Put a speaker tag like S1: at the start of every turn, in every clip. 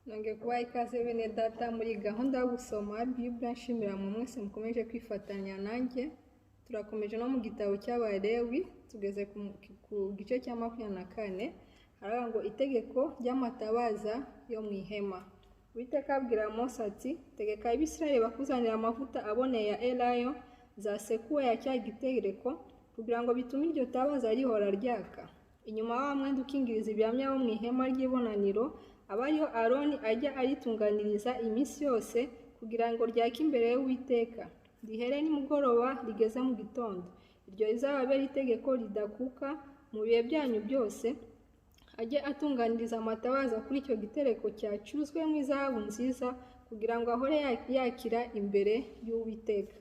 S1: Nongeye kubaha ikaze bene data muri gahunda yo gusoma Bible, nshimira mwe mwese mukomeje kwifatanya nanjye. Turakomeje no mu gitabo cy'Abalewi, tugeze ku gice cya 24, haravuga ngo itegeko ry'amatabaza yo mu ihema. Uwiteka abwira Mose ati: "Tegeka Abisirayeli bakuzanira amavuta aboneye ya elayo zasekuwe ya cya gitereko, kugira ngo bitume iryo tabaza rihora ryaka. Inyuma wa mwenda ukingiriza ibihamya wo mu ihema ry'ibonaniro, aba ariho Aroni ajya aritunganiriza iminsi yose, kugira ngo ryake imbere y'Uwiteka, rihere nimugoroba rigeze mu gitondo. Iryo rizababere itegeko ridakuka mu bihe byanyu byose. Ajye atunganiriza amatabaza kuri icyo gitereko cyacuzwe mu izahabu nziza, kugira ngo ahore yakira imbere y'Uwiteka."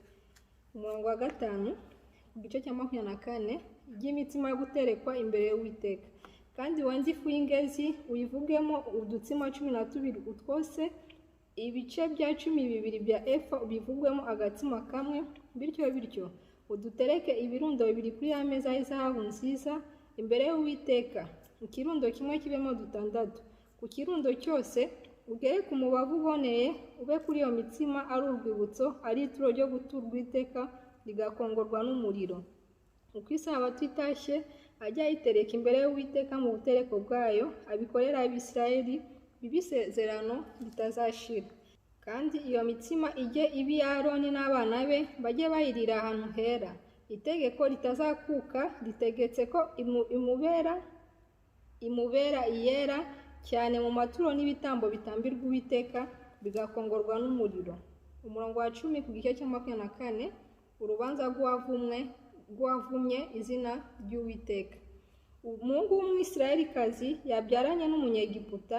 S1: Umurongo wa 5 ku gice cya 24, iby'imitsima yo guterekwa imbere y'Uwiteka. Kandi wende ifu y'ingezi uyivugemo udutsima 12 utwose, ibice bya 12 bya efa ubivugwemo agatsima kamwe, bityo bityo udutereke ibirundo bibiri kuri ya meza y'izahabu nziza imbere y'Uwiteka, ikirundo kimwe kibemo dutandatu. Ku kirundo cyose ugereke umubavu uboneye, ube kuri iyo mitsima ari urwibutso, ari ituro ryo guturwa iteka rigakongorwa n'umuriro. Uko isabato itashye ajye ayitereka imbere y'Uwiteka mu butereko bwayo, abikorere Abisirayeli bibe isezerano ritazashira. Kandi iyo mitsima ijye iba iya Aroni n'abana be, bajye bayirira ahantu hera. Itegeko ritazakuka ritegetse ko imubera iyera cyane mu maturo n'ibitambo bitambirwa Uwiteka bigakongorwa n'umuriro. Umurongo wa 10 ku gice cya 24, urubanza rw'uwavumye izina ry'Uwiteka. Umuhungu w'Umwisirayelikazi yabyaranye n'Umunyegiputa,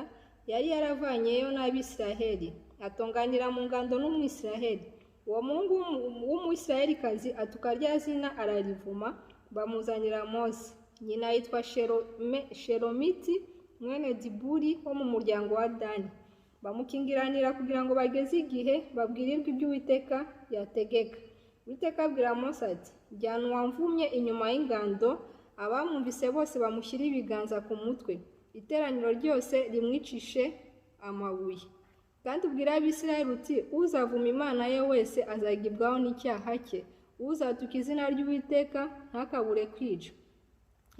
S1: yari yaravanyeyo n'Abisiraheli, atonganira mu ngando n'Umwisiraheli. Uwo muhungu w'Umwisirayelikazi atuka rya zina ararivuma, bamuzanira Mose. Nyina yitwa Shelomiti mwene Diburi wo mu muryango wa Dani. Bamukingiranira kugira ngo bageze igihe babwirirwe ibyo Uwiteka yategeka. Uwiteka abwira Mose ati: "Jyana uwamvumye inyuma y'ingando, abamwumvise bose bamushyire ibiganza ku mutwe, iteraniro ryose rimwicishe amabuye. Kandi ubwire Abisirayeli uti: uzavuma Imana ye wese azagibwaho n'icyaha cye, uzatuka izina ry'Uwiteka ntakabure kwicwa.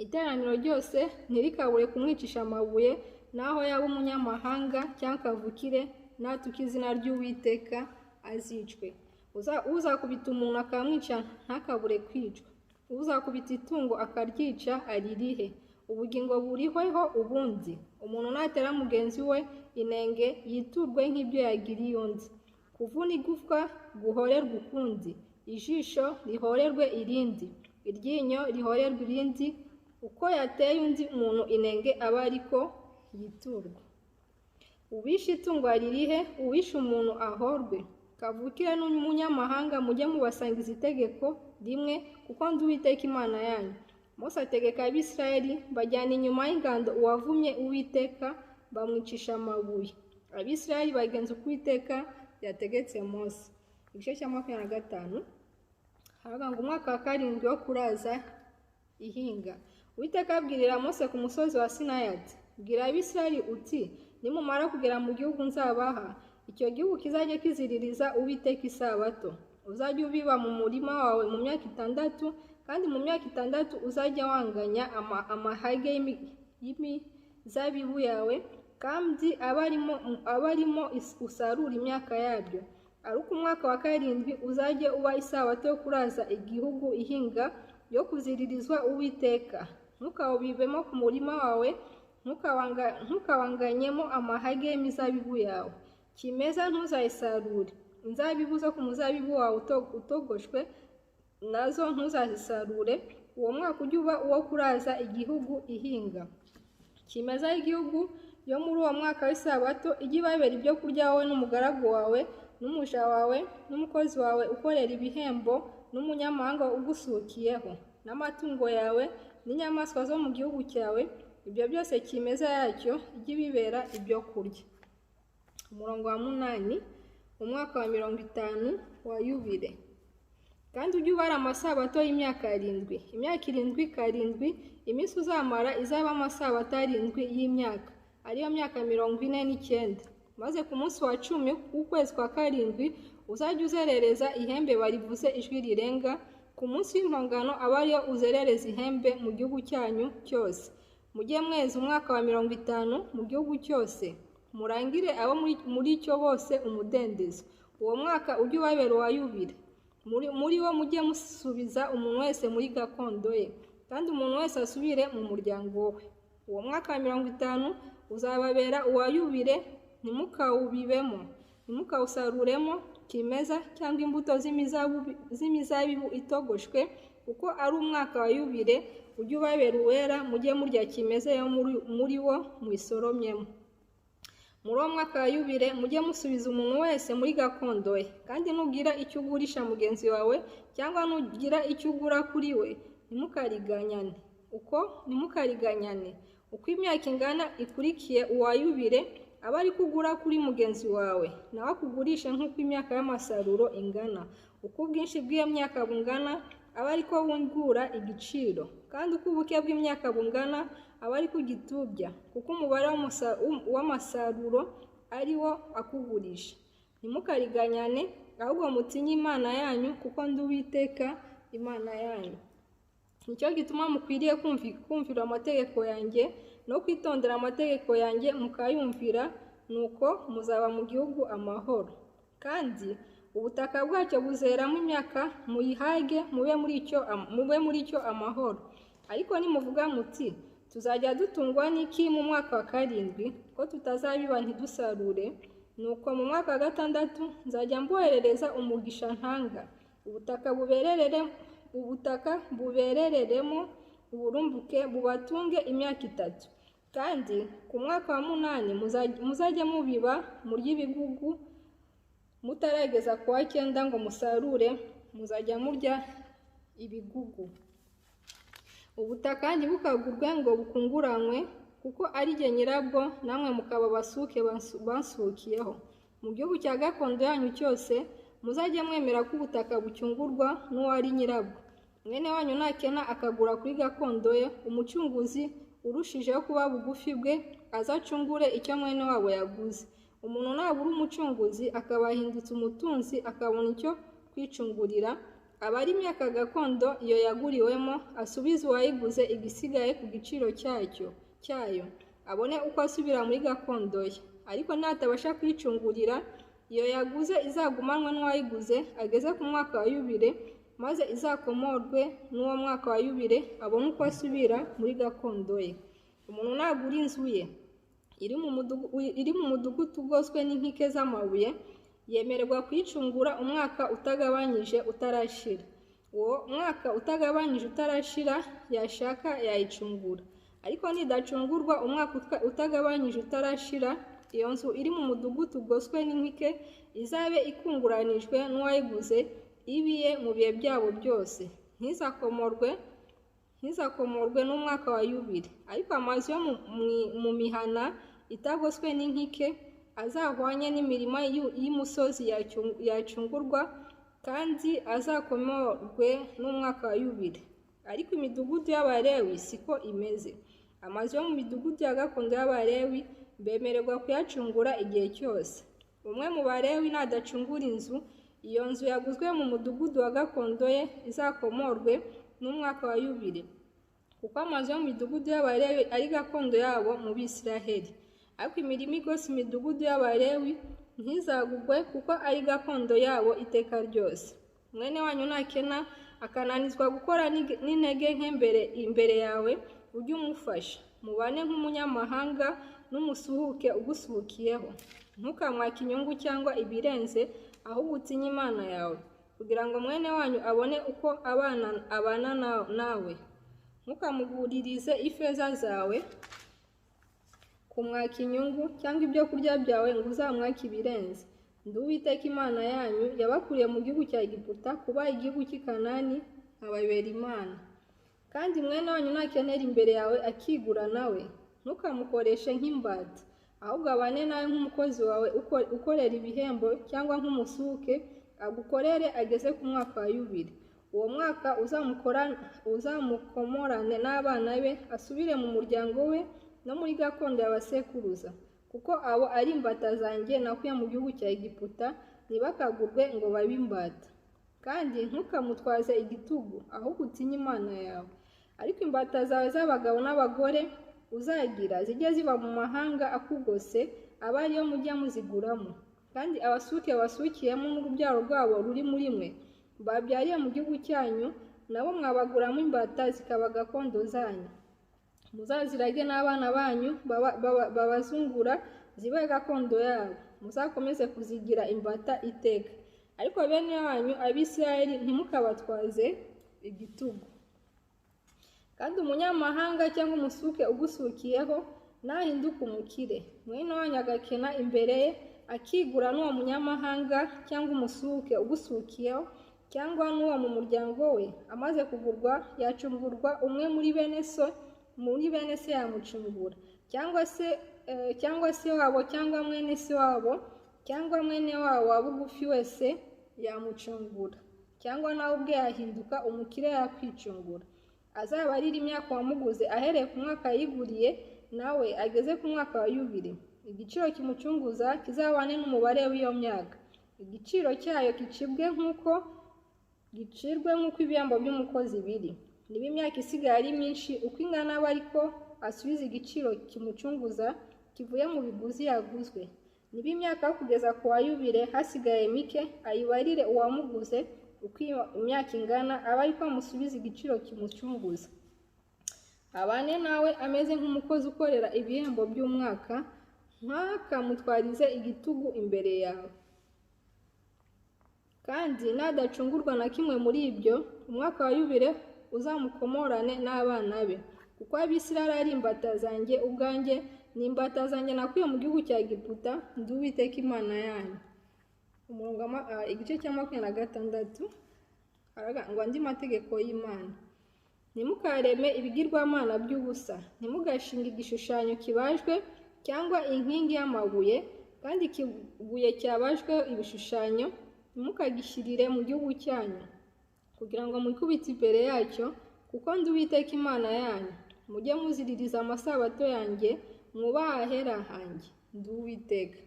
S1: Iteraniro ryose ntirikabure kumwicisha amabuye, naho yaba umunyamahanga cyangwa kavukire, natuka izina ry'Uwiteka azicwe. Uzakubita umuntu akamwica ntakabure kwicwa. Uzakubita itungo akaryica aririhe, ubugingo burihweho ubundi. Umuntu natera mugenzi we inenge yiturwe nk'ibyo yagiriye undi. Kuvuna igufwa guhorerwe ukundi, ijisho rihorerwe irindi, iryinyo rihorerwe irindi, uko yateye undi muntu inenge aba ariko yiturwa. Uwishe itungo aririhe, uwishe umuntu ahorwe. Kavukire n'umunyamahanga mujye mubasangiza itegeko rimwe, kuko ndi Uwiteka Imana yanyu." Mose ategeka Abisirayeli, bajyana inyuma y'ingando uwavumye Uwiteka, bamwicisha amabuye. Abisirayeli bagenza uko Uwiteka yategetse Mose. Igice cya 25, haravuga ngo umwaka wa 7 wo kuraza ihinga. Uwiteka abwirira Mose ku musozi wa Sinayi ati: "Bwira Abisirayeli uti: nimumara kugera mu gihugu nzabaha, icyo gihugu kizajya kiziririza Uwiteka isabato. Uzajya ubiba mu murima wawe mu myaka 6, kandi mu myaka 6 uzajya wanganya amahage y'imizabibu yawe, kandi abarimo usarura imyaka yabyo. Ariko umwaka wa 7 uzajye uba isabato yo kuraza igihugu ihinga, yo kuziririzwa Uwiteka. Ntukawubibemo ku murima wawe, ntukawanganyemo amahage y'imizabibu yawe. Kimeza ntuzayisarure, inzabibu zo ku muzabibu wawe utogoshwe nazo ntuzazisarure. Uwo mwaka ujye uba uwo kuraza igihugu ihinga. Kimeza y'igihugu yo muri uwo mwaka w'isabato ijye ibabera ibyo kurya wowe n'umugaragu wawe n'umuja wawe n'umukozi wawe ukorera ibihembo n'umunyamahanga ugusukiyeho, n'amatungo yawe n'inyamaswa zo mu gihugu cyawe. Ibyo byose kimeza yacyo ijye ibibera ibyo kurya." Umurongo wa 8, umwaka wa 50 wa Yubile. Kandi ujye ubara amasabato y'imyaka 7, imyaka 7 karindwi, iminsi uzamara izaba amasabato 7 y'imyaka, ariyo myaka 49. Maze ku munsi wa 10 w'ukwezi kwa 7 uzajye uzerereza ihembe barivuze ijwi rirenga. Ku munsi w'impongano abe ariyo uzerereza ihembe mu gihugu cyanyu cyose. Mujye mweza umwaka wa 50 mu gihugu cyose, murangire abo muri cyo bose umudendezo. Uwo mwaka ujye ubabera uwa yubile. Muri wo mujye musubiza umuntu wese muri gakondo ye, kandi umuntu wese asubire mu muryango we. Uwo mwaka wa 50 uzababera uwa yubile, ntimukawubibemo, ntimukawusaruremo kimeza cyangwa imbuto z'imizabibu itogoshwe, kuko ari umwaka wa yubile. Ujye ubabera uwera, mujye murya kimeza yo muri wo muyisoromyemo. Muri uwo mwaka wa yubile mujye musubiza umuntu wese muri gakondo ye. Kandi nugira icyo ugurisha mugenzi wawe cyangwa nugira icyo ugura kuri we, ntimukariganyane. Uko imyaka ingana ikurikiye uwa yubile, aba ari kugura kuri mugenzi wawe, nawe akugurishe nk'uko imyaka y'amasaruro ingana. Uko ubwinshi bw'iyo myaka bungana, aba ariko wungura igiciro, kandi uko ubuke bw'imyaka bungana, aba ari kugitubya, kuko umubare w'amasaruro ari wo akugurisha. Ntimukariganyane, ahubwo mutinye Imana yanyu, kuko ndi Uwiteka Imana yanyu. Nicyo gituma mukwiriye kumvira amategeko yanjye no kwitondera amategeko yanjye mukayumvira, nuko muzaba mu gihugu amahoro. Kandi ubutaka bwacyo buzeramo imyaka, muyihage, mube muri cyo amahoro. Ariko nimuvuga muti tuzajya dutungwa n'iki mu mwaka wa 7, ko tutazabiba ntidusarure? Nuko mu mwaka wa 6 nzajya mboherereza umugisha ntanga, ubutaka bubereremo uburumbuke, bubatunge imyaka 3. Kandi ku mwaka wa 8 muzajye mubiba murye ibigugu, mutarageza ku wa 9 ngo musarure, muzajya murya ibigugu. Ubutaka ntibukagurwe ngo bukunguranywe, kuko ari jye nyirabwo, namwe mukaba abasuke bansukiyeho. Mu gihugu cya gakondo yanyu cyose muzajye mwemera ko ubutaka bucyungurwa n'uwari nyirabwo. Mwene wanyu nakena akagura kuri gakondo ye, umucunguzi urushijeho kuba bugufi bwe azacungure icyo mwene wabo yaguze. Umuntu nabura umucunguzi akaba ahindutse umutunzi, akabona icyo kwicungurira, aba ari imyaka gakondo iyo yaguriwemo, asubize uwayiguze igisigaye ku giciro cyayo, abone uko asubira muri gakondo ye. Ariko natabasha kwicungurira, iyo yaguze izagumanwe n'uwayiguze ageze ku mwaka wa yubile, maze izakomorwe n'uwo mwaka wa yubile, abone uko asubira muri gakondo ye. Umuntu nagura inzu ye iri mu mudugudu ugoswe n'inkike z'amabuye, yemererwa kuyicungura umwaka utagabanyije utarashira. Uwo mwaka utagabanyije utarashira, yashaka yayicungura. Ariko nidacungurwa umwaka utagabanyije utarashira, iyo nzu iri mu mudugudu ugoswe n'inkike izabe ikunguranijwe n'uwayiguze, ibiye mu bihe byabo byose, ntizakomorwe n'umwaka wa yubile. Ariko amazu yo mu mihana itagoswe n'inkike azahwanye n'imirima y'imusozi yacungurwa, kandi azakomorwe n'umwaka wa yubile. Ariko imidugudu y'Abalewi siko imeze. Amazu yo mu midugudu ya gakondo y'Abalewi bemererwa kuyacungura igihe cyose. Umwe mu Balewi nadacungura inzu, iyo nzu yaguzwe mu mudugudu wa gakondo ye izakomorwe n'umwaka wa yubile, kuko amazu yo mu midugudu y'Abalewi ari gakondo yabo mu Bisiraheli. Ariko imirima igose imidugudu y'Abalewi ntizagugwe, kuko ari gakondo yabo iteka ryose. Mwene wanyu nakena akananizwa gukora n'intege nke imbere yawe, ujye umufasha, mubane nk'umunyamahanga n'umusuhuke ugusuhukiyeho. Ntukamwake inyungu cyangwa ibirenze, ahubwo utinye Imana yawe, kugira ngo mwene wanyu abone uko abana nawe. Ntukamuguririze ifeza zawe kumwaka inyungu, cyangwa ibyo kurya byawe ngo uzamwake ibirenze. Ndi Uwiteka Imana yanyu, yabakuriye mu gihugu cya Egiputa kuba igihugu cy'i Kanani, nkababera Imana. Kandi mwene wanyu nakenera imbere yawe akigura nawe, ntukamukoreshe nk'imbata, ahubwo abane nawe nk'umukozi wawe ukorera ibihembo, cyangwa nk'umusuke agukorere ageze ku mwaka wa yubile. Uwo mwaka uzamukomorane n'abana be, asubire mu muryango we no muri gakondo y'abasekuruza, Kuko abo ari imbata zanjye nakuye mu gihugu cya Egiputa, ntibakagurwe ngo babe imbata. Kandi ntukamutwaze igitugu, ahubwo utinye Imana yawe. Ariko imbata zawe z'abagabo n'abagore uzagira zijye ziva mu mahanga akugose, abe ariyo mujya muziguramo. Kandi abasuke basukiyemo n'urubyaro rwabo ruri muri mwe babyariye mu gihugu cyanyu, nabo mwabaguramo imbata zikaba gakondo zanyu. Muzazirage n'abana banyu babazungura zibe gakondo yabo, muzakomeze kuzigira imbata iteka. Ariko bene wanyu Abisirayeli ntimukabatwaze igitugu. Kandi umunyamahanga cyangwa umusuke ugusukiyeho nahinduka umukire, mwene wanyu agakena imbere ye, akigura n'uwo munyamahanga cyangwa umusuke ugusukiyeho cyangwa n'uwo mu muryango we, amaze kugurwa yacungurwa umwe muri bene so, muri bene se yamucungura, cyangwa se wabo cyangwa mwene se wabo cyangwa mwene wabo wa bugufi wese yamucungura, cyangwa nawe ubwe yahinduka umukire yakwicungura. Azaba arira imyaka wamuguze ahereye ku mwaka yiguriye nawe ageze ku mwaka wa yubile. Igiciro kimucunguza kizabane n'umubare w'iyo myaka. Igiciro cyayo gicibwe nk'uko gicirwe nk'uko ibihembo by'umukozi biri. Niba imyaka isigaye ari myinshi uko ingana, aba ariko asubiza igiciro kimucunguza kivuye mu biguzi yaguzwe. Niba imyaka yo kugeza ku wa yubile hasigaye mike, ayibarire uwamuguze uko imyaka ingana, aba ariko amusubiza igiciro kimucunguza. Abane nawe ameze nk'umukozi ukorera ibihembo by'umwaka, ntakamutwarize igitugu imbere yawe. Kandi nadacungurwa na kimwe muri ibyo, umwaka wa yubile uzamukomorane n'abana be. Kuko Abisirayeli ari imbata zanjye ubwanjye, ni imbata zanjye nakuye mu gihugu cya Egiputa, ndi Uwiteka Imana yanyu. Umurongo igice cya 26 ngo andi mategeko y'Imana. Ntimukareme ibigirwamana by'ubusa, ntimugashinge igishushanyo kibajwe cyangwa inkingi y'amabuye, kandi ikibuye cyabajwe ibishushanyo ntimukagishyirire mu gihugu cyanyu, kugira ngo mwikubite imbere yacyo, kuko ndi Uwiteka Imana yanyu. Mujye muziririza amasabato yanjye, mwubahe ahera hanjye, ndi Uwiteka.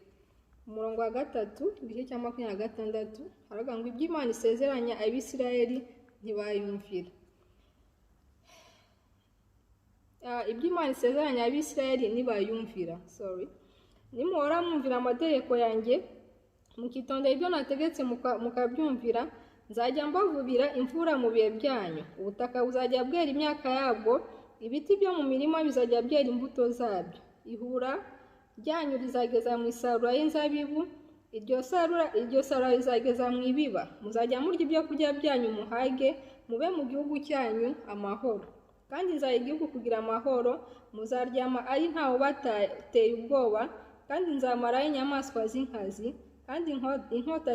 S1: Umurongo wa 3 igice cya 26 haravuga ngo ibyo Imana isezeranya Abisirayeli ntibayumvira. Ibyo Imana isezeranya Abisirayeli ntibayumvira. Nimuhora mwumvira amategeko yanjye, mukitondera ibyo nategetse mukabyumvira, nzajya mbavubira imvura mu bihe byanyu. Ubutaka buzajya bwera imyaka yabwo, ibiti byo mu mirima bizajya byera imbuto zabyo. Ihura ryanyu rizageza mu isarura y'inzabibu, iryo sarura rizageza mu ibiba. Muzajya murya ibyo kurya byanyu muhage, mube mu gihugu cyanyu amahoro. Kandi nzaha igihugu kugira amahoro, muzaryama ari ntawe ubateye ubwoba, kandi nzamarayo inyamaswa z'inkazi, kandi inkota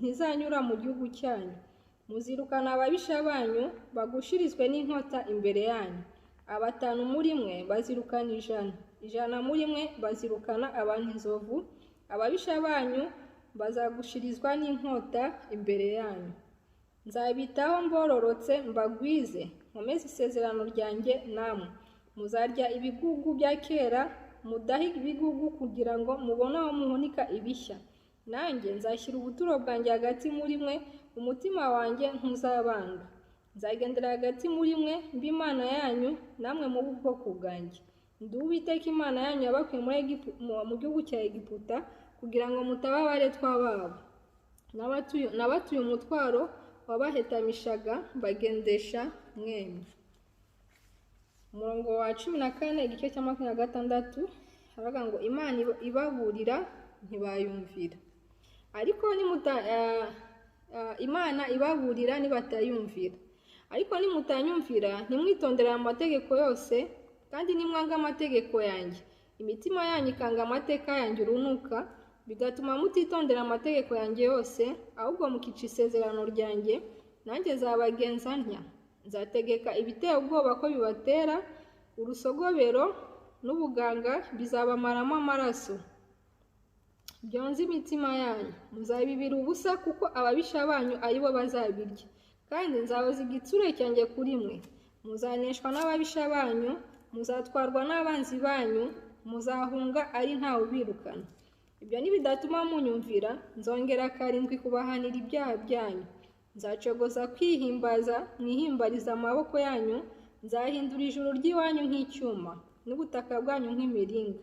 S1: ntizanyura mu gihugu cyanyu. Muzirukana ababisha banyu, bagushirizwe n'inkota imbere yanyu. 5 muri mwe bazirukana 100, 100 muri mwe bazirukana abantu inzovu, ababisha banyu bazagushirizwa n'inkota imbere yanyu. Nzabitaho mbororotse mbagwize, nkomeze isezerano ryanjye namwe. Muzarya ibigugu bya kera, mudahe ibigugu kugira ngo mubone aho muhunika ibishya. Nanjye nzashyira ubuturo bwanjye hagati muri mwe, umutima wanjye ntuzabanga. Nzagendera hagati muri mwe, mbe Imana yanyu, namwe mube ubwoko bwanjye. Ndi Uwiteka Imana yanyu yabakuye mu gihugu cya Egiputa, kugira ngo mutaba abaretwa babo. Nabatuye umutwaro wabahetamishaga, mbagendesha mwembi. Umurongo wa 14 igice cya 26 haravuga ngo Imana ibaburira ntibayumvira. Ariko Imana ibaburira nibatayumvira. Ariko nimutanyumvira, ntimwitondere amategeko yose, kandi nimwanga amategeko yanjye, imitima yanyu ikanga amateka yanjye urunuka, bigatuma mutitondera amategeko yanjye yose, ahubwo mukica isezerano ryanjye, nanjye nzabagenza ntya. Nzategeka ibiteye ubwoba ko bibatera, urusogobero n'ubuganga bizabamaramo amaraso, byonze imitima yanyu. Muzabibira ubusa, kuko ababisha banyu ari bo bazabirya. Kandi nzahoza igitsure cyanjye kuri mwe. Muzaneshwa n'ababisha banyu, muzatwarwa n'abanzi banyu, muzahunga ari ntawe ubirukana. Ibyo nibidatuma munyumvira, nzongera karindwi kubahanira ibyaha byanyu. Nzacogoza kwihimbaza mwihimbariza amaboko yanyu, nzahindura ijuru ry'iwanyu nk'icyuma, n'ubutaka bwanyu nk'imiringa.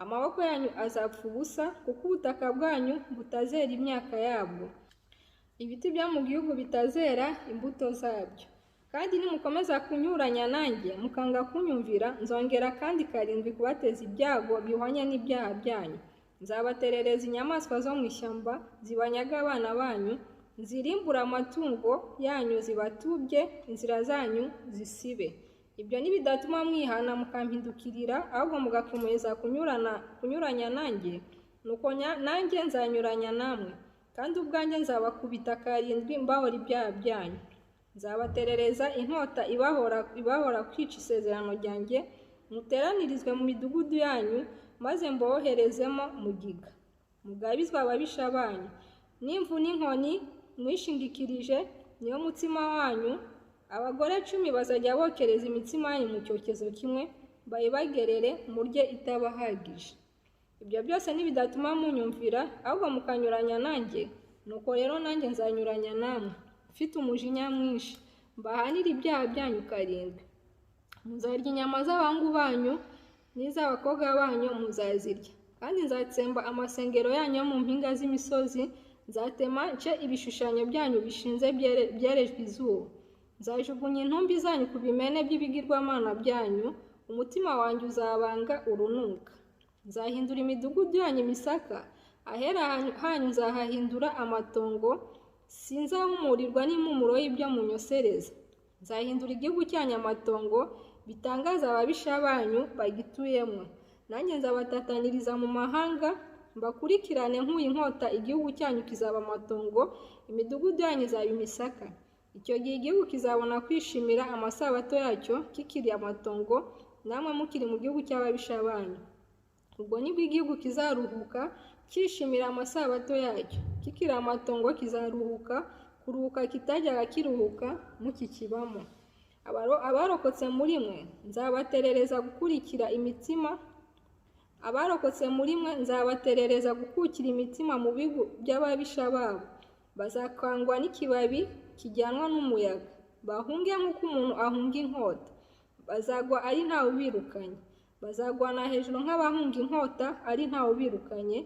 S1: Amaboko yanyu azapfa ubusa, kuko ubutaka bwanyu butazera imyaka yabwo, ibiti byo mu gihugu bitazera imbuto zabyo. Kandi nimukomeza kunyuranya nanjye, mukanga kunyumvira, nzongera kandi karindwi kubateza ibyago bihwanye n'ibyaha byanyu. Nzabaterereza inyamaswa zo mu ishyamba zibanyaga abana banyu, nzirimbura amatungo yanyu zibatubye, inzira zanyu zisibe. Ibyo nibidatuma mwihana mukampindukirira, ahubwo mugakomeza kunyuranya nanjye, nuko nanjye nzanyuranya namwe, kandi ubwanjye nzabakubita karindwi mbahora ibyaha byanyu. Nzabaterereza inkota ibahora kwica isezerano ryanjye, muteranirizwe mu midugudu yanyu, maze mboherezemo mugiga. Mugabizwe ababisha banyu, n'imvu n'inkoni mwishingikirije niyo mutsima wanyu. Abagore 10 bazajya bokereza imitsima yanyu mu cyokezo kimwe, bayibagerere murye itabahagije. Ibyo byose nibidatuma munyumvira, ahubwo mukanyuranya nanjye, nuko rero nanjye nzanyuranya namwe, mfite umujinya mwinshi, mbahanire ibyaha byanyu karindwi. Muzarya inyama z'abahungu banyu n'iz'abakobwa banyu muzazirya. Kandi nzatsemba amasengero yanyu yo mu mpinga z'imisozi, nzatema nce ibishushanyo byanyu bishinze byerejwe izuba. Nzajugunya intumbi zanyu ku bimene by'ibigirwamana byanyu, umutima wanjye uzabanga urunuka. Nzahindura imidugudu yanyu imisaka, ahera hanyu nzahahindura amatongo, sinzahumurirwa n'impumuro y'ibyo munyosereza. Nzahindura igihugu cyanyu amatongo, bitangaza ababisha banyu bagituyemo. Nanjye nzabatataniriza mu mahanga, mbakurikirane nk'uyu inkota, igihugu cyanyu kizaba amatongo, imidugudu yanyu izaba imisaka. Icyo gihe igihugu kizabona kwishimira amasabato yacyo kikiri amatongo, namwe mukiri mu gihugu cy'ababisha banyu. Ubwo nibwo igihugu kizaruhuka cyishimira amasabato yacyo, kikiri amatongo kizaruhuka, kuruhuka kitajyaga kiruhuka mukikibamo. Abarokotse muri mwe nzabaterereza gukurikira imitima, abarokotse muri mwe nzabaterereza gukukira imitima mu bihugu by'ababisha babo. Bazakangwa n'ikibabi kijyanwa n'umuyaga, bahunge nk'uko umuntu ahunga inkota. Bazagwa ari ntawe ubirukanye, bazagwana hejuru nk'abahunga inkota ari ntawe ubirukanye.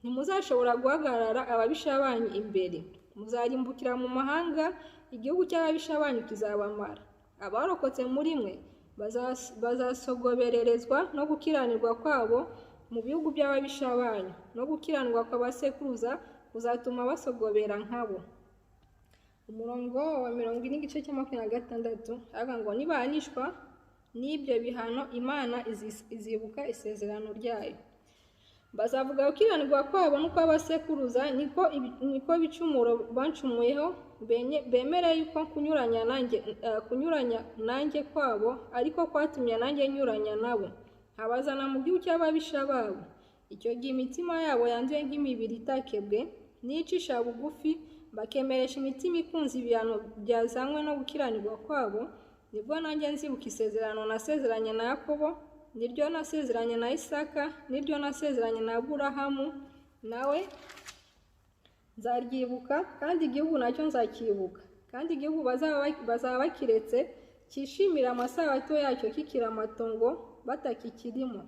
S1: Ntimuzashobora guhagarara ababisha banyu imbere, muzarimbukira mu mahanga, igihugu cy'ababisha banyu kizabamara. Abarokotse muri mwe bazasogobererezwa no gukiranirwa kwabo mu bihugu by'ababisha banyu, no gukiranirwa kw'abasekuruza kuzatuma basogobera nkabo. Umurongo wa 40:26 avuga ngo nibahanishwa n'ibyo bihano, Imana izibuka isezerano ryayo. Bazavuga gukiranirwa kwabo n'ukw'abasekuruza, niko bicumuro bancumuyeho, bemere yuko kunyuranya nanjye kwabo ariko kwatumye nanjye nyuranya nabo, nkabazana mu gihugu cy'ababisha babo. Icyo gihe imitima yabo yanduye nk'imibiri itakebwe, n'iyicisha bugufi, bakemeresha imitima ikunze ibihano byazanywe no gukiranirwa kwabo. Nibwo nanjye nzibuka isezerano nasezeranye na Yakobo, niryo nasezeranye na Isaka, niryo nasezeranye na Aburahamu, nawe nzaryibuka, kandi igihugu nacyo nzakibuka. Kandi igihugu bazaba bakiretse cyishimira amasabato yacyo kikiri amatongo batakikirimo.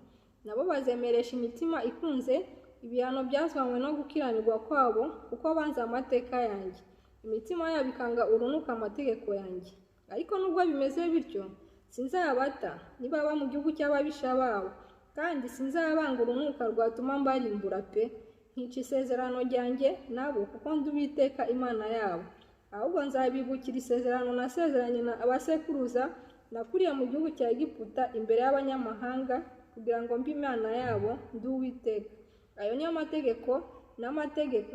S1: Nabo bazemeresha imitima ikunze ibihano byazanywe no gukiranirwa kwabo, kuko banze amateka yanjye, imitima yabo ikanga urunuka amategeko yanjye. Ariko nubwo bimeze bityo, sinzabata nibaba mu gihugu cy'ababisha babo, kandi sinzabanga urunuka rwatuma mbarimbura pe, nkica isezerano ryanjye nabo, kuko ndi Uwiteka Imana yabo. Ahubwo nzabibukira isezerano nasezeranye na abasekuruza, nakuriye mu gihugu cya Egiputa imbere y'abanyamahanga, kugira ngo mbe Imana yabo, ndi Uwiteka. Ayo niyo mategeko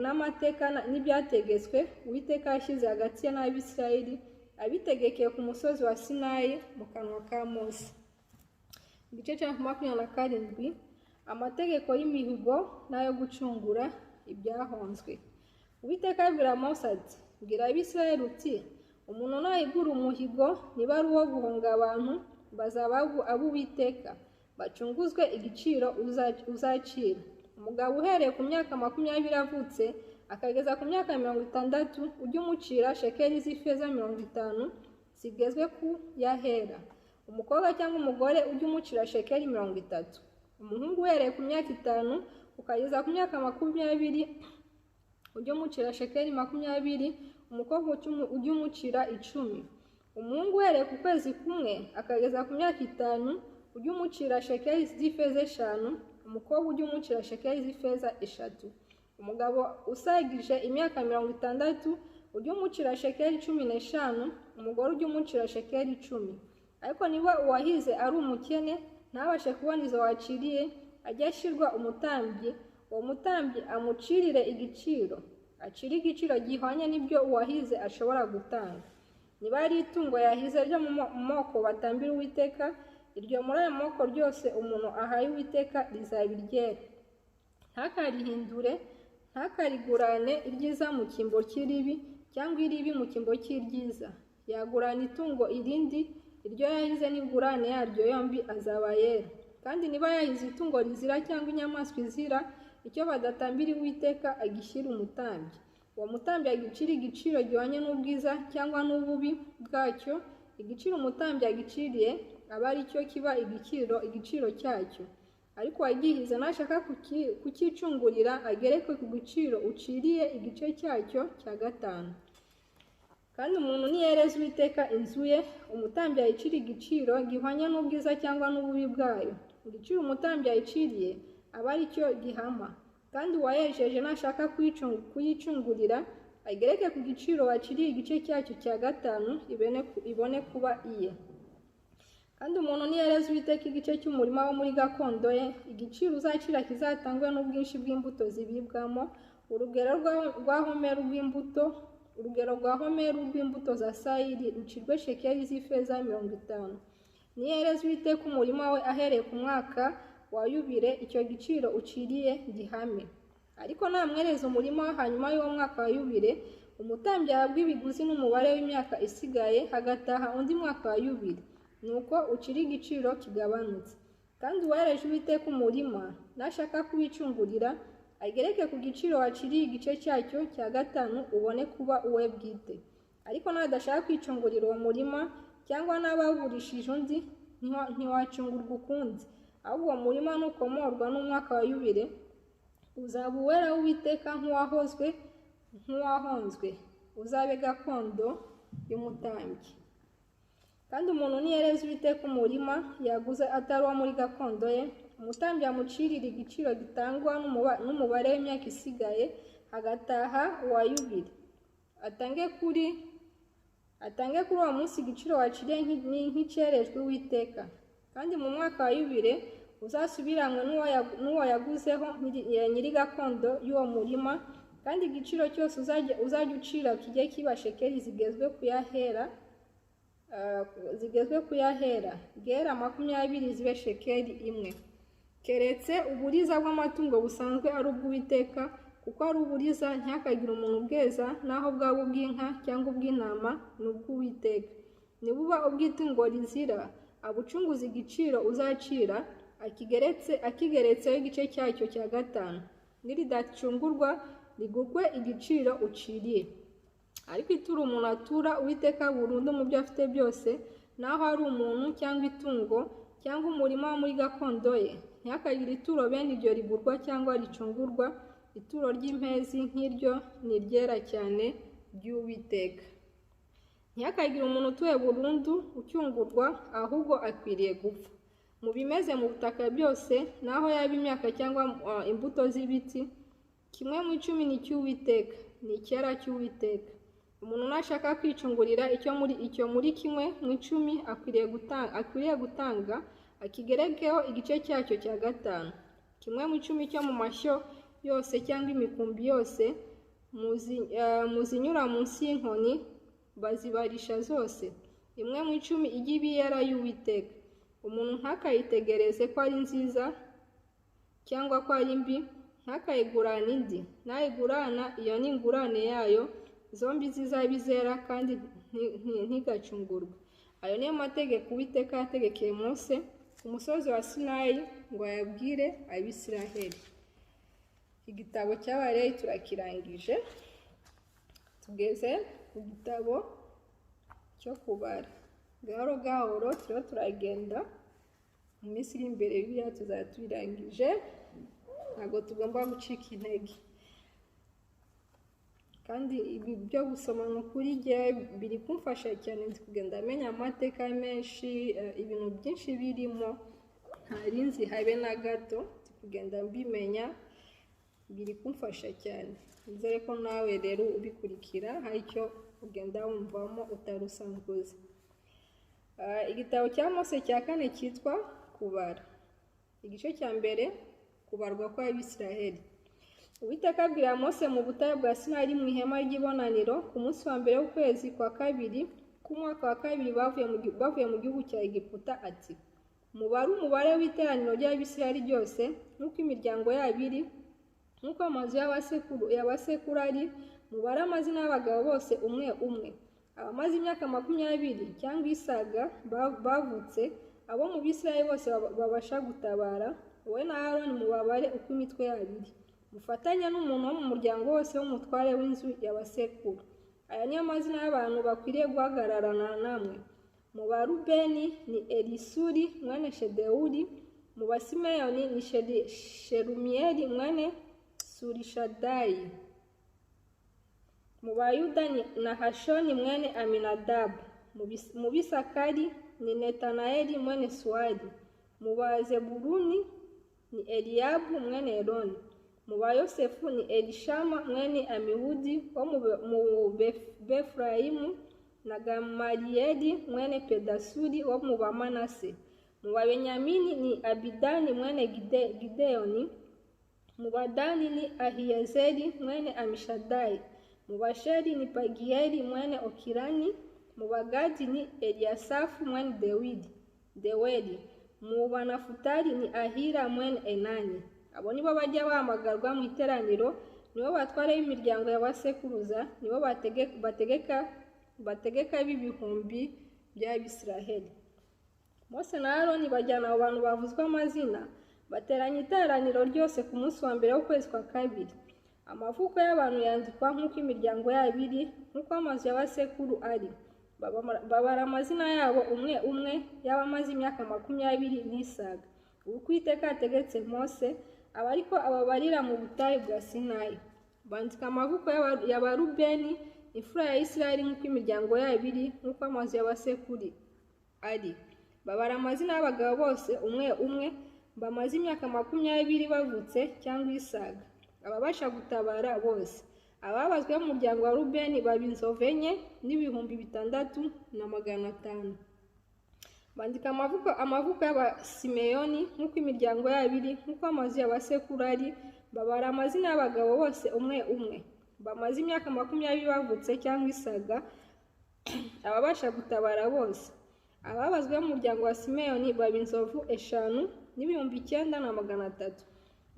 S1: n'amateka n'ibyategetswe Uwiteka yashyize hagati ye n'Abisirayeli, abitegekeye ku musozi wa Sinayi mu kanwa ka Mose. Igice cya 27, amategeko y'imihigo n'ayo gucungura ibyahonzwe. Uwiteka abwira Mose ati: bwira Abisirayeli uti, umuntu nahigura umuhigo, niba ari uwo guhonga abantu, bazaba ab'Uwiteka. Bacunguzwe igiciro uzacira. Umugabo uhereye ku myaka 20 avutse akageza ku myaka 60, ujye umucira shekeli z'ifeza 50 zigezwe ku yahera. Umukobwa cyangwa umugore ujye umucira shekeli 30. Umuhungu uhereye ku myaka 5 ukageza ku myaka 20, ujye umucira shekeli 20. Umukobwa ujye umucira 10. Umuhungu uhereye ku kwezi kumwe akageza ku myaka 5, ujye umucira shekeli z'ifeza 5. Umukobwa ujye umucira shekeli z'ifeza 3. Umugabo usagije imyaka 60, ujye umucira shekeli 15. Umugore ujye umucira shekeli 10. Ariko niba uwahize ari umukene ntabashe kubona izo waciriye, ajye ashyirwa umutambyi, uwo mutambyi amucirire igiciro, acire igiciro gihwanye n'ibyo uwahize ashobora gutanga. Niba ari itungo yahize ryo mu moko batambira Uwiteka, iryo muri ayo moko ryose umuntu ahaye Uwiteka rizaba iryera. Ntakarihindure, ntakarigurane iryiza mu cyimbo cy'iribi, cyangwa iribi mu cyimbo cy'iryiza. Yagurana itungo irindi, iryo yahize n'ingurane yaryo yombi azaba yera. Kandi niba yahize itungo rizira cyangwa inyamaswa izira, icyo badatambira Uwiteka agishyira umutambyi. Uwo mutambyi agicira igiciro gihwanye n'ubwiza cyangwa n'ububi bwacyo. Igiciro umutambyi agiciriye aba ari cyo kiba igiciro cyacyo. Ariko uwagihize nashaka kucyicungurira, agerekwe ku giciro uciriye igice cyacyo cya 5. Kandi umuntu niyereza Uwiteka inzu ye, umutambyi ayicira igiciro gihwanye n'ubwiza cyangwa n'ububi bwayo. Igiciro umutambyi ayiciriye aba ari cyo gihama. Kandi uwayejeje nashaka kuyicungurira, agereke ku giciro waciriye igice cyacyo cya 5, ibone kuba iye. Kandi umuntu niyereza Uwiteka igice cy'umurima wo muri gakondo ye, igiciro uzacira kizatangwe n'ubwinshi bw'imbuto zibibwamo, urugero rwa homeru rw'imbuto, urugero rwa homeru rw'imbuto za sayiri rucirwe shekeli z'ifeza 50. Niyereza Uwiteka umurima we ahereye ku mwaka wa yubile, icyo giciro uciriye gihame. Ariko namwereza umurima hanyuma y'uwo mwaka wa yubile, umutambyi ahabwa ibiguzi n'umubare w'imyaka isigaye, hagataha undi mwaka wa yubile, nuko ucira igiciro kigabanutse. Kandi uwereje Uwiteka umurima nashaka kuwicungurira, agereke ku giciro waciriye igice cyacyo cya 5, ubone kuba uwe bwite. Ariko nadashaka kwicungurira uwo murima, cyangwa n'abawugurishije undi, ntiwacungurwa ukundi. Ahubwo uwo murima nukomorwa n'umwaka wa yubile, uzaba uwera w'Uwiteka nk'uwahozwe nk'uwahonzwe, uzabe gakondo y'umutambyi. Kandi umuntu niyereza Uwiteka umurima yaguze atari uwo muri gakondo ye, umutambyi amucirira igiciro gitangwa n'umubare w'imyaka isigaye, hagataha uwa yubile. Atange kuri uwo munsi igiciro waciriye nk'icyerejwe Uwiteka. Kandi mu mwaka wa yubile uzasubiranwe n'uwo yaguzeho nyiri gakondo y'uwo murima. Kandi igiciro cyose uzajya ucira kijye kiba shekeli zigezwe kuyahera, gera 20 zibe shekeli 1. Keretse uburiza bw'amatungo busanzwe ari ubw'Uwiteka, kuko ari uburiza, ntihakagire umuntu ubweza, naho bwaba ubw'inka cyangwa ubw'intama, ni ubw'Uwiteka. Nibuba ubw'itungo rizira, abucunguza igiciro uzacira akigeretseho igice cyacyo cya 5. Niridacungurwa rigurwe igiciro uciriye. Ariko ituro umuntu atura Uwiteka burundu mu byo afite byose, naho ari umuntu cyangwa itungo cyangwa umurima wo muri gakondo ye, ntihakagire ituro bene iryo rigurwa cyangwa ricungurwa. Ituro ry'impezi nk'iryo ni iryera cyane ry'Uwiteka. Ntihakagire umuntu utuye burundu ucyungurwa, ahubwo akwiriye gupfa. Mu bimeze mu butaka byose, naho yaba imyaka cyangwa imbuto z'ibiti, kimwe mu 10 ni icy'Uwiteka, ni icyera cy'Uwiteka. Umuntu nashaka kwicungurira icyo muri kimwe mu 10 akwiriye gutanga, akigerekeho igice cyacyo cya 5. Kimwe mu 10 cyo mu mashyo yose cyangwa imikumbi yose, muzinyura munsi y'inkoni bazibarisha zose. 1 mu 10 ijye iba iyera y'Uwiteka. Umuntu ntakayitegereze ko ari nziza cyangwa ko ari mbi, ntakayigurane indi. Nayigurana iyo ni ingurane yayo, zombi zizaba izera kandi ntigacungurwe. Ayo niyo mategeko Uwiteka yategekeye Mose ku musozi wa Sinayi ngo ayabwire Abisiraheli. Igitabo cy'Abalewi turakirangije, tugeze ku gitabo cyo kubara. Gahoro gahoro turiho turagenda, mu minsi iri imbere Bibiliya tuzaba tuyirangije, ntabwo tugomba gucika intege. Kandi ibi byo gusoma ni ukuri jye biri kumfasha cyane, ndi kugenda menya amateka menshi, ibintu byinshi birimo ntari nzi habe na gato, ndi kugenda mbimenya, biri kumfasha cyane. Nizere ko nawe rero ubikurikira hari icyo ugenda wumvamo utari usanzwe uzi. Igitabo cya Mose cya kane cyitwa Kubara. Igice cya mbere, kubarwa kw'Abisiraheli. Uwiteka abwira Mose mu butayu bwa Sinayi mu ihema ry'ibonaniro ku munsi wa mbere w'ukwezi kwa kabiri k'umwaka wa kabiri bavuye mu gihugu cya Egiputa ati: mubare umubare w'iteraniro ry'Abisiraheli ryose nk'uko imiryango yabo iri, nk'uko amazu y'abasekuru ari, mubare amazina y'abagabo bose umwe umwe, abamaze imyaka 20 cyangwa isaga bavutse, abo mu Bisiraheli bose babasha gutabara, wowe na Aroni mubabare uko imitwe yabo iri, mufatanye n'umuntu wo mu muryango wose w'umutware w'inzu y'abasekuru. Aya niyo mazina y'abantu bakwiriye guhagararana namwe. Mu ba Rubeni ni Elisuri mwene Shedewuri, mu ba Simeyoni ni Shelumiyeli mwene Surishadayi, mu ba Yuda ni Nahashoni mwene Aminadabu, mu Bisakari ni Netanayeli mwene Suwari, mu ba Zebuluni ni Eliyabu mwene Eloni, mu ba Yosefu ni Elishama mwene Amihudi wo mu Befurayimu na Gamaliyeli mwene Pedasuri wo mu ba Manase, mu ba Benyamini ni Abidani mwene Gideyoni, mu Badani ni Ahiyezeri mwene Amishadayi, mu Basheri ni Pagiyeli mwene Okirani, mu Bagadi ni Eliyasafu mwene Deweli, mu Banafutali ni Ahira mwene Enani. Abo nibo bajya bahamagarwa mu iteraniro, nibo batware b'imiryango y'abasekuruza, nibo bategeka b'ibihumbi by'Abisiraheli. Mose na Aroni bajyana abo bantu bavuzwe amazina, bateranya iteraniro ryose ku munsi wa mbere w'ukwezi kwa kabiri. Amavuko y'abantu yandikwa nk'uko imiryango yabo iri, nk'uko amazu y'abasekuru ari. Babara amazina yabo umwe umwe, y'abamaze imyaka 20 n'isaga. Uko Uwiteka yategetse Mose, aba ariko ababarira mu butayu bwa Sinayi. Bandika amavuko y'Abarubeni, imfura ya Isiraheli, nk'uko imiryango yabo iri, nk'uko amazu y'abasekuru ari. Babara amazina y'abagabo bose umwe umwe, bamaze imyaka 20 bavutse cyangwa isaga, ababasha gutabara bose. Ababazwe mu muryango wa Rubeni baba inzovu 4 n'ibihumbi 6,500. Bandika amavuko y'Abasimeyoni nk'uko imiryango yabo iri, nk'uko amazu y'abasekuru ari. Babara amazina y'abagabo bose umwe umwe, bamaze imyaka 20 bavutse cyangwa isaga, ababasha gutabara bose. Ababazwe mu muryango wa Simeyoni baba inzovu 5 n'ibihumbi 9,300.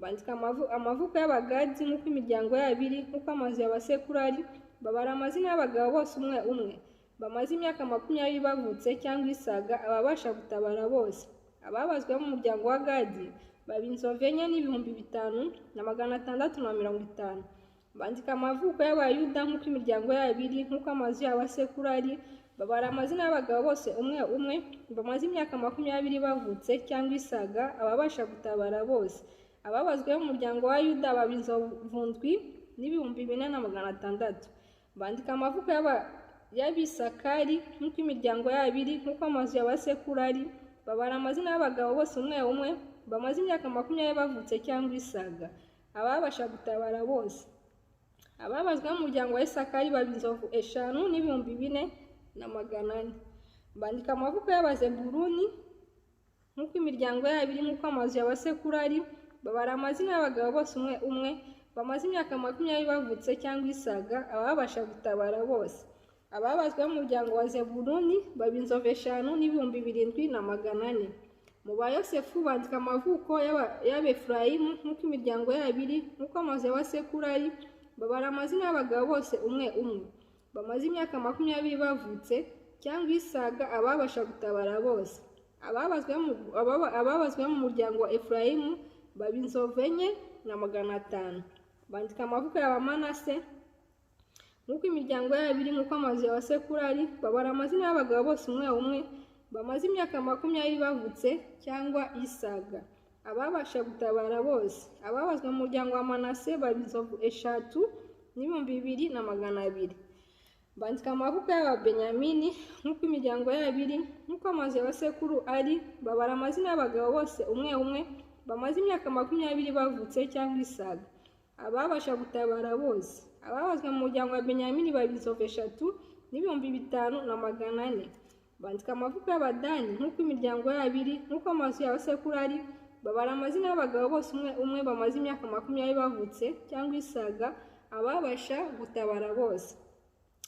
S1: Bandika amavuko y'Abagadi nk'uko imiryango yabo iri, nk'uko amazu y'abasekuru ari. Babara amazina y'abagabo bose umwe umwe, bamaze imyaka 20 bavutse cyangwa isaga, ababasha gutabara bose. Ababazwe mu muryango wa Gadi baba inzovu 4 n'ibihumbi 5,650. Bandika amavuko y'Abayuda nk'uko imiryango yabo iri, nk'uko amazu y'abasekuru ari. Babara amazina y'abagabo bose umwe umwe, bamaze imyaka 20 bavutse cyangwa isaga, ababasha gutabara bose. Ababazwe mu muryango wa Yuda baba inzovu 7 n'ibihumbi 4,600. Bandika amavuko y'Abisakari nk'uko imiryango yabo iri, nk'uko amazu y'abasekuru ari. Babara amazina y'abagabo bose umwe umwe, bamaze imyaka 20 bavutse cyangwa isaga, ababasha gutabara bose. Ababazwe mu muryango wa Isakari baba inzovu 5 n'ibihumbi 4,400. Bandika amavuko y'Abazeburuni nk'uko imiryango yabo iri, nk'uko amazu y'abasekuru ari. Babara amazina y'abagabo bose umwe umwe, bamaze imyaka 20 bavutse cyangwa isaga, ababasha gutabara bose. Ababazwe mu muryango wa Zebuluni baba inzovu 5 n'ibihumbi 7,400. Mu ba Yosefu bandika amavuko y'Abefurayimu nk'uko imiryango yabo iri, nk'uko amazu y'abasekuru ari. Babara amazina y'abagabo bose umwe umwe, bamaze imyaka 20 bavutse cyangwa isaga, ababasha gutabara bose. Ababazwe mu muryango wa Efurayimu baba inzovu 4 500. Bandika amavuko y'Abamanase nk'uko imiryango yabo iri, nk'uko amazu ya basekuru ari, babara amazina y'abagabo bose umwe umwe bamaze imyaka 20 bavutse cyangwa isaga, ababasha gutabara bose. Ababazwe mu muryango wa Manase baba inzovu 3 200. Bandika amavuko y'Ababenyamini nk'uko imiryango yabo iri, nk'uko amazu ya basekuru ari, babara amazina y'abagabo bose umwe umwe bamaze imyaka 20 bavutse cyangwa isaga, ababasha gutabara bose. Ababazwe mu muryango wa Benyamini baba inzovu 3 500. Bandika amavuko y'Abadani nk'uko imiryango yabo iri, nk'uko amazu ya basekuru ari, babara amazina y'abagabo bose umwe umwe bamaze imyaka 20 bavutse cyangwa isaga, ababasha gutabara bose.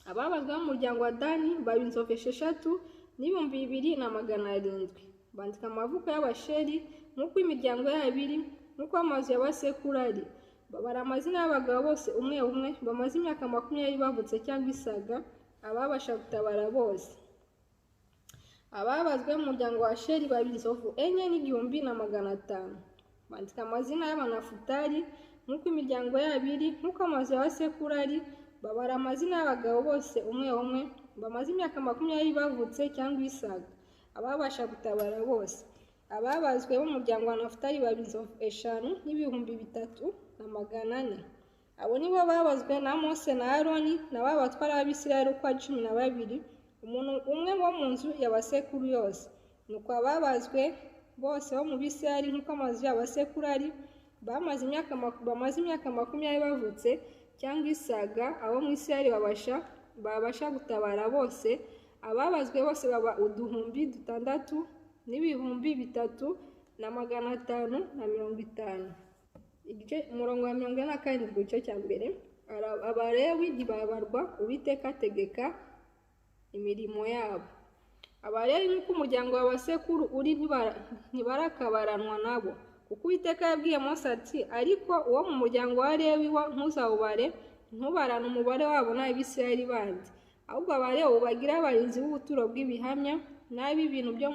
S1: Ababazwe mu muryango wa Dani baba inzovu 6 200. Bandika amavuko y'Abasheri nk'uko imiryango yabo iri, nk'uko amazu ya basekuru ari, babara amazina y'abagabo bose umwe umwe bamaze imyaka 20 bavutse cyangwa isaga, ababasha gutabara bose. Ababazwe mu muryango wa Sheri baba inzovu 4 500. Bandika amazina y'Abanafutali nk'uko imiryango yabo iri, nk'uko amazu ya basekuru ari, babara amazina y'abagabo bose umwe umwe bamaze imyaka 20 bavutse cyangwa isaga, ababasha gutabara bose. Ababazwe b'umuryango wa Nafutali baba inzovu 5 300. Abo nibo babazwe na Mose na Aroni na ba batwara b'Abisirayeli uko ari 12, umuntu umwe wo mu nzu ya basekuru yose. Nuko ababazwe bose bo mu Bisirayeli nk'uko amazu ya basekuru ari, bamaze imyaka 20 bavutse cyangwa isaga, abo mu Isirayeli babasha gutabara bose, ababazwe bose baba 603 550. Igice, umurongo wa 47, igice cya mbere. Abalewi ntibabarwa, Uwiteka ategeka imirimo yabo. Abalewi nk'uko umuryango wa basekuru uri ntibarakabaranwa nabo, kuko Uwiteka yabwiye Mose ati: "Ariko uwo mu muryango wa Lewi wo ntuzawubare, ntubarane umubare wabo n'ab'Abisirayeli bandi. Ahubwo Abalewi ubagire abarinzi b'ubuturo bw'ibihamya n'ab'ibintu byo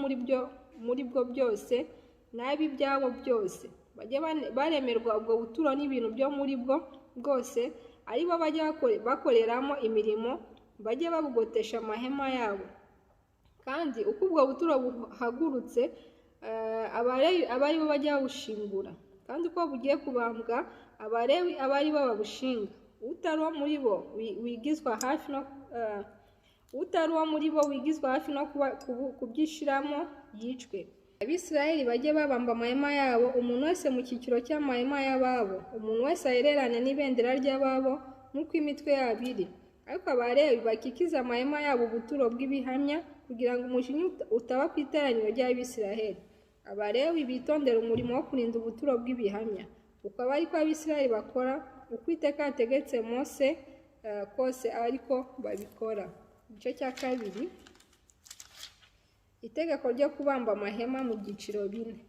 S1: muri bwo byose n'ab'ibyabo byose. Bajye baremerwa ubwo buturo n'ibintu byo muri bwo bwose, ari bo bajya bakoreramo imirimo, bajye babugotesha amahema yabo. Kandi uko ubwo buturo buhagurutse, Abalewi abe ari bo bajya babushingura, kandi uko bugiye kubambwa, Abalewi abe ari bo babushinga. Utari uwo muri bo wigizwa hafi no kubyishiramo yicwe. Abisirayeli bajye babamba amahema yabo, umuntu wese mu cyiciro cy'amahema y'ababo, umuntu wese ahererane n'ibendera ry'ababo nk'uko imitwe yabo iri. Ariko Abalewi bakikize amahema yabo ubuturo bw'ibihamya, kugira ngo umujinya utaba ku iteraniro ry'Abisirayeli. Abalewi bitondere umurimo wo kurinda ubuturo bw'ibihamya. Uko aba ariko Abisirayeli bakora, uko Uwiteka yategetse Mose kose ariko babikora." Igice cya kabiri, itegeko ryo kubamba amahema mu byiciro bine.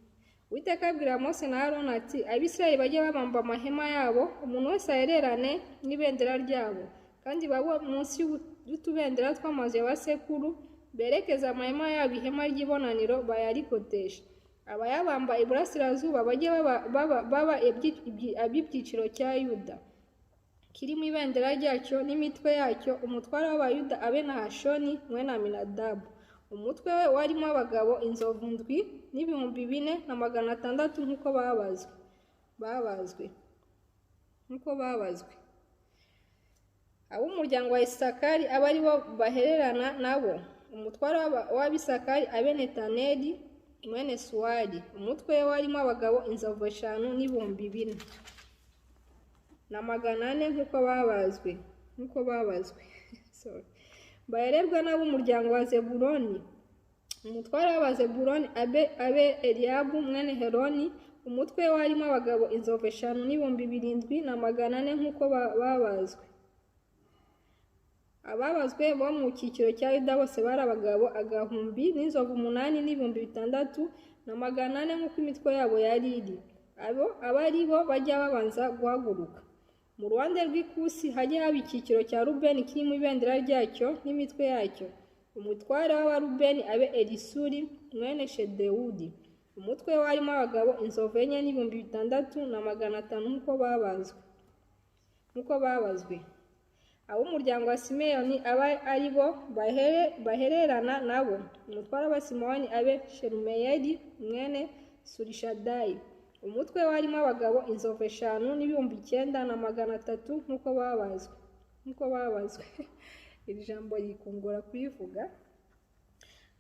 S1: Uwiteka abwira Mose na Aroni ati: "Abisirayeli bajye babamba amahema yabo, umuntu wese ahererane n'ibendera ryabo, kandi babe munsi y'utubendera tw'amazu ya basekuru, berekeze amahema yabo ihema ry'ibonaniro, bayarigoteshe. Abayabamba iburasirazuba bajye baba ab'ibyiciro cya Yuda kirimo ibendera ryacyo n'imitwe yacyo. Umutware w'Abayuda abe Nahashoni mwene Aminadabu. Umutwe we warimo abagabo inzovu 7 400 nk'uko babazwe. Ab'umuryango wa Isakari abe ari bo bahererana nabo. Umutware w'Abisakari abe Netaneli mwene Suwari. Umutwe we warimo abagabo inzovu 5 400 nk'uko babazwe. Sorry. Bahererwa n'ab'umuryango wa Zebuloni. Umutware w'Abazebuloni abe Eliyabu mwene Heloni. Umutwe we warimo abagabo inzovu 5 700 nk'uko babazwe. Ababazwe bo mu cyiciro cya Yuda bose bari abagabo agahumbi n'inzovu 8 600 nk'uko imitwe yabo yari iri. Abo aba ari bo bajya babanza guhaguruka. Mu ruhande rw'ikusi hajye haba icyiciro cya Rubeni kirimo ibendera ryacyo n'imitwe yacyo. Umutware w'Abarubeni abe Elisuri mwene Shedewuri. Umutwe warimo abagabo inzovu 4 n'ibihumbi 6,500 nk'uko babazwe. Ab'umuryango wa Simeyoni abe ari bo bahererana nabo. Umutware w'Abasimewoni abe Shelumiyeli mwene Surishadayi. Umutwe warimo abagabo inzovu 5 n'ibihumbi 9,300 nk'uko babazwe. Iri jambo rikungura kurivuga.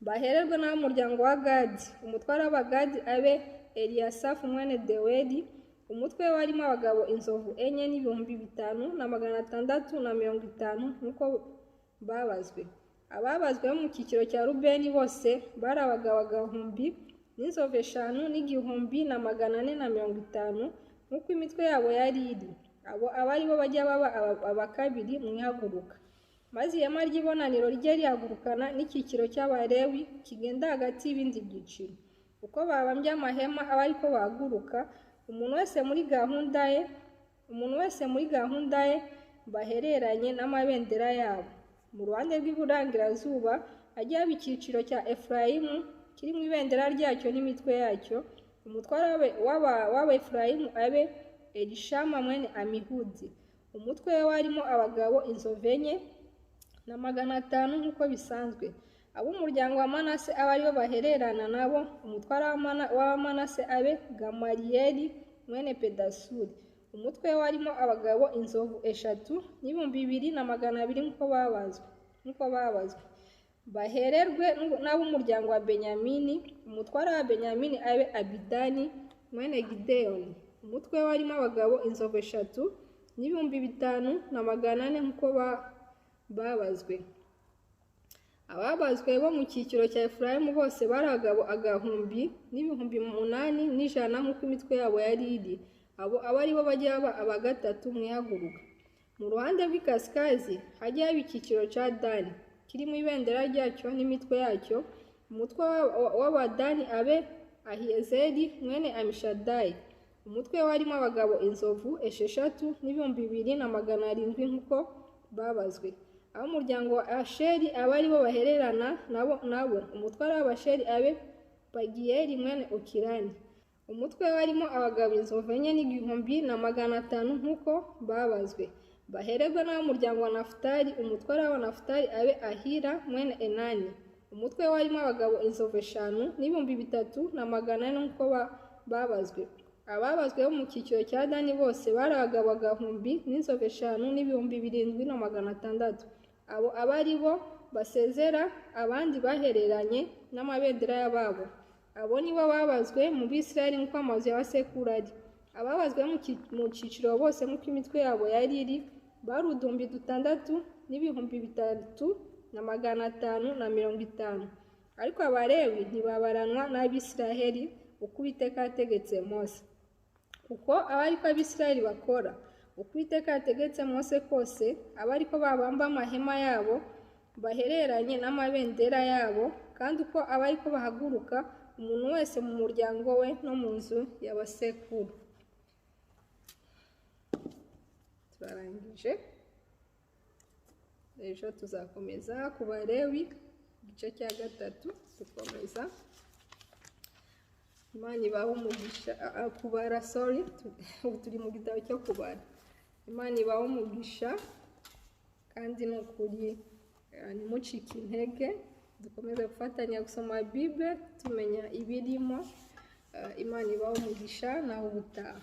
S1: Bahererwe n'ab'umuryango wa Gadi. Umutware w'Abagadi abe Eliyasafu mwene Deweli. Umutwe warimo abagabo inzovu 4 n'ibihumbi 5,650 nk'uko babazwe. Ababazwe bo mu cyiciro cya Rubeni bose bari abagabo agahumbi n'inzovu 5 n'igihumbi na 450 nk'uko imitwe yabo yari iri. Abo aba ari bo bajya baba aba kabiri mu ihaguruka. Maze ihema ry'ibonaniro rijye rihagurukana n'icyiciro cy'Abalewi kigenda hagati y'ibindi byiciro. Uko babambye amahema aba ariko bahaguruka, umuntu wese muri gahunda ye, umuntu wese muri gahunda ye, bahereranye n'amabendera yabo. Mu ruhande rw'iburengerazuba hajye haba icyiciro cya Efurayimu kiri mu ibendera ryacyo n'imitwe yacyo. Umutware w'Abefurayimu abe Elishama mwene Amihudi. Umutwe we warimo abagabo inzovu 4 na 500 nk'uko bisanzwe. Ab'umuryango wa Manase abe aribo bahererana nabo. Umutware w'Abamanase abe Gamaliyeli mwene Pedasuri. Umutwe we warimo abagabo inzovu 3 n'ibihumbi 2,200 nk'uko babazwe. Bahererwe n'ab'umuryango wa Benyamini. Umutware wa Benyamini abe Abidani mwene Gideyoni. Umutwe we warimo abagabo inzovu 3 n'ibihumbi 5,400 nk'uko babazwe. Ababazwe bo mu cyiciro cya Efurayimu bose bari abagabo agahumbi n'ibihumbi 8,100 nk'uko imitwe yabo yari iri. Abo aba ari bo bajya baba aba gatatu mu ihaguruka. Mu ruhande rw'ikasikazi hajye haba icyiciro cya Dani kiri mu ibendera ryacyo n'imitwe yacyo. Umutwe w'Abadani abe Ahiyezeri mwene Amishadayi. Umutwe warimo abagabo inzovu 6 n'ibihumbi 2,700 nk'uko babazwe. Ab'umuryango wa Asheri abe ari bo bahererana nabo. Umutware w'Abasheri abe Pagiyeli mwene Okirani. Umutwe warimo abagabo inzovu 4 n'igihumbi na 500 nk'uko babazwe. Bahererwe n'ab'umuryango wa Nafutali. Umutware w'Abanafutali abe Ahira mwene Enani. Umutwe warimo abagabo inzovu 5 n'ibihumbi 3,400 nk'uko babazwe. Ababazwe bo mu cyiciro cya Dani bose bari abagabo agahumbi n'inzovu 5 n'ibihumbi 7,600. Abo aba ari bo basezera abandi bahereranye n'amabendera y'ababo. Abo ni bo babazwe mu Bisirayeli nk'uko amazu y'abasekuru ari. Ababazwe mu cyiciro bose nk'uko imitwe yabo yari iri bari uduhumbi 6 n'ibihumbi 3,550. Ariko Abalewi ntibabaranwa n'Abisiraheli, uko Uwiteka yategetse Mose. Kuko aba ariko Abisirayeli bakora uko Uwiteka yategetse Mose kose, aba ariko babamba amahema yabo bahereranye n'amabendera yabo, kandi uko aba ariko bahaguruka, umuntu wese mu muryango we no mu nzu y'abasekuru. Turarangije. Ejo tuzakomeza ku Balewi, igice cya gatatu dukomeza. Imana ibahe umugisha. Kubara, sorry, ubu turi mu gitabo cyo kubara. Imana ibahe umugisha, kandi ni ukuri ntimucike intege, dukomeze gufatanya gusoma Bible tumenya ibirimo. Imana ibahe umugisha, nawe ubutaha.